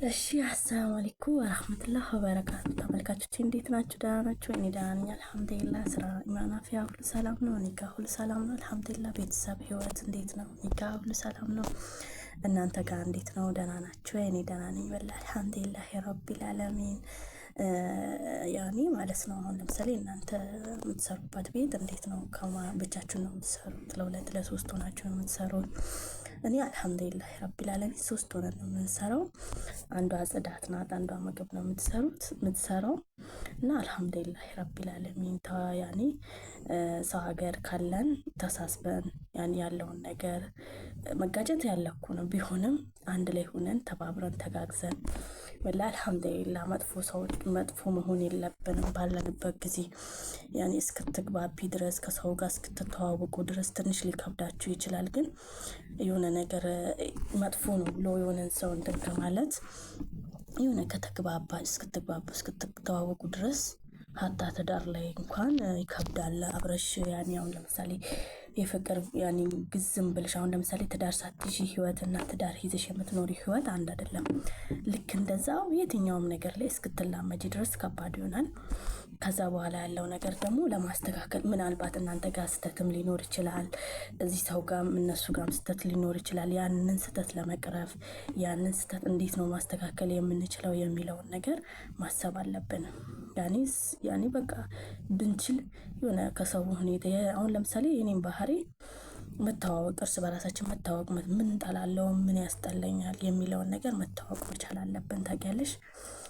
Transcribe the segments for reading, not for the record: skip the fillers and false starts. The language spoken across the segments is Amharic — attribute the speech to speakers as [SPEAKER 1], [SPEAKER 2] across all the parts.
[SPEAKER 1] እሺ አሰላሙ አለይኩም ወራህመቱላህ ወበረካቱ። ተመልካቾቼ እንዴት ናችሁ? ደህና ናችሁ? እኔ ደህና ነኝ አልሐምዱሊላህ። ስራ፣ ኢማን፣ አፍያ ሁሉ ሰላም ነው። እኔ ጋር ሁሉ ሰላም ነው አልሐምዱሊላህ። ቤተሰብ ህይወት እንዴት ነው? እኔ ጋር ሁሉ ሰላም ነው። እናንተ ጋር እንዴት ነው? ደህና ናችሁ? እኔ ደህና ነኝ ወላሂ አልሐምዱሊላህ ረቢል ዓለሚን። ያኔ ማለት ነው። አሁን ለምሳሌ እናንተ የምትሰሩበት ቤት እንዴት ነው? ብቻችሁን ነው የምትሰሩት? ለሁለት ለሶስት ሆናችሁ ነው የምትሰሩት? እኔ አልሐምዱሊላህ ረቢል ዓለሚን ሶስት ሆነን ነው የምንሰራው። አንዷ ጽዳት ናት፣ አንዷ ምግብ ነው የምትሰራው እና አልሐምዱሊላህ ረቢል ዓለሚን ያኔ ሰው ሀገር ካለን ተሳስበን ያኔ ያለውን ነገር መጋጨት ያለኩ ነው ቢሆንም አንድ ላይ ሆነን ተባብረን ተጋግዘን ወላ አልሐምዱሊላህ መጥፎ ሰው መጥፎ መሆን የለብንም። ባለንበት ጊዜ ያኔ እስክትግባቢ ድረስ ከሰው ጋር እስክትተዋወቁ ድረስ ትንሽ ሊከብዳችሁ ይችላል። ግን የሆነ ነገር መጥፎ ነው ብሎ የሆነን ሰው እንትን ከማለት የሆነ ከተግባባ እስክትግባቡ እስክትተዋወቁ ድረስ ሀታ ትዳር ላይ እንኳን ይከብዳል። አብረሽ ያኔ አሁን ለምሳሌ የፍቅር ያኔ ግዝም ብልሽ አሁን ለምሳሌ ትዳር ሳትይዢ ህይወት እና ትዳር ይዘሽ የምትኖሪ ህይወት አንድ አይደለም። ልክ እንደዛው የትኛውም ነገር ላይ እስክትላመጂ ድረስ ከባድ ይሆናል። ከዛ በኋላ ያለው ነገር ደግሞ ለማስተካከል ምናልባት እናንተ ጋር ስህተትም ሊኖር ይችላል፣ እዚህ ሰው ጋም እነሱ ጋም ስህተት ሊኖር ይችላል። ያንን ስህተት ለመቅረፍ ያንን ስህተት እንዴት ነው ማስተካከል የምንችለው የሚለውን ነገር ማሰብ አለብን። ያኔ በቃ ብንችል የሆነ ከሰው ሁኔታ አሁን ለምሳሌ የኔም ባህሪ መተዋወቅ፣ እርስ በራሳችን መታወቅ፣ ምን ጠላለው ምን ያስጠላኛል የሚለውን ነገር መተዋወቅ መቻል አለብን። ታውቂያለሽ።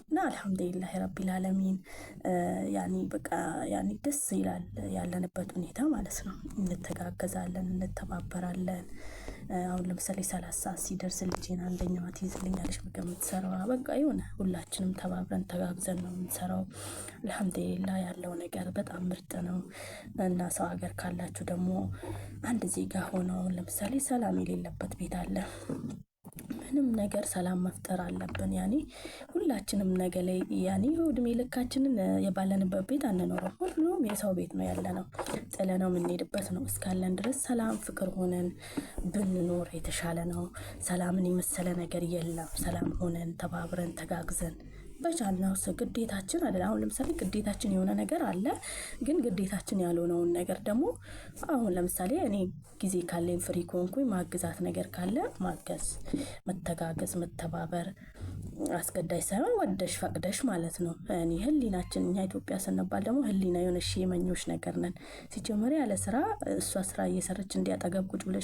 [SPEAKER 1] እና አልሐምዱሊላህ ረቢል ዓለሚን ያኒ በቃ ያኒ ደስ ይላል ያለንበት ሁኔታ ማለት ነው። እንተጋገዛለን፣ እንተባበራለን። አሁን ለምሳሌ 30 ሲደርስ ልጄን አንደኛዋ ትይዝልኛለች ምግብ የምትሰራዋ። በቃ የሆነ ሁላችንም ተባብረን ተጋግዘን ነው የምንሰራው። አልሐምዱሊላህ ያለው ነገር በጣም ምርጥ ነው። እና ሰው ሀገር ካላችሁ ደግሞ አንድ ዜጋ ሆነው አሁን ለምሳሌ ሰላም የሌለበት ቤት አለ። ምንም ነገር ሰላም መፍጠር አለብን። ያኔ ሁላችንም ነገ ላይ ያኔ እድሜ ልካችንን የባለንበት ቤት አንኖርም። ሁሉም የሰው ቤት ነው ያለነው፣ ጥለነው የምንሄድበት ነው። እስካለን ድረስ ሰላም ፍቅር ሆነን ብንኖር የተሻለ ነው። ሰላምን የመሰለ ነገር የለም። ሰላም ሆነን ተባብረን ተጋግዘን በቻልነው ግዴታችን አይደል። አሁን ለምሳሌ ግዴታችን የሆነ ነገር አለ፣ ግን ግዴታችን ያልሆነውን ነገር ደግሞ አሁን ለምሳሌ እኔ ጊዜ ካለኝ free ከሆንኩኝ ማግዛት ነገር ካለ ማገዝ፣ መተጋገዝ፣ መተባበር አስገዳጅ ሳይሆን ወደሽ ፈቅደሽ ማለት ነው። እኔ ህሊናችን እኛ ኢትዮጵያ ስንባል ደግሞ ህሊና የሆነ ሼመኞች ነገር ነን። ሲጀመር ያለ ስራ እሷ ስራ እየሰራች እንዲያጠገብ ቁጭ ብለሽ